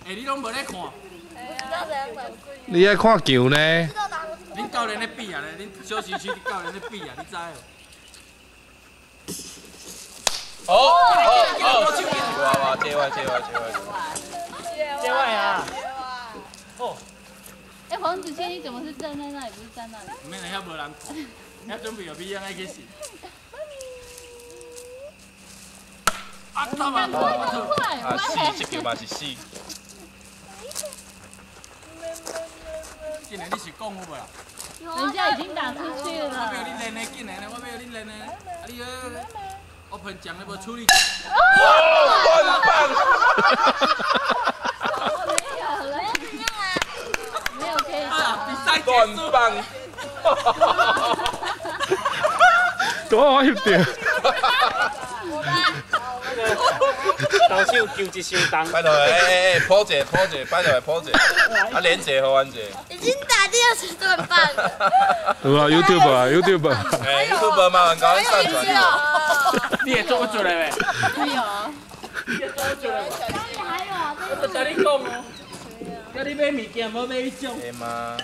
欸，你攏無咧看？你愛看球呢？恁教練咧比啊咧，恁休息區教練咧比啊，你知無？哦哦哦！哇哇，接外接外接外！接外啊！哦。哎，黃子謙，你怎麼是站在那裡，不是站那裡？毋免，遐無人看，遐準備予美樣愛去試。啊，得啊！趕快，啊，死，這球嘛是死。今年你是講有無啦？人家已經打出去了。我欲你練的，緊的，我欲你練的，啊你我噴醬你無處理。哇，斷棒！沒有了，沒有可以打。比賽結束。斷棒！多我翕著。投手球一傷重。拜託，哎哎哎，抱者抱者，拜託抱者，啊連者予阮者。已經打第二次斷棒了。有啊，YouTube 啊，YouTube。哎，YouTube 嘛，阮教阮上傳。你會做出來未？有。你會做出來未？我就甲你講哦，叫你買物件，無買彼種。會嗎？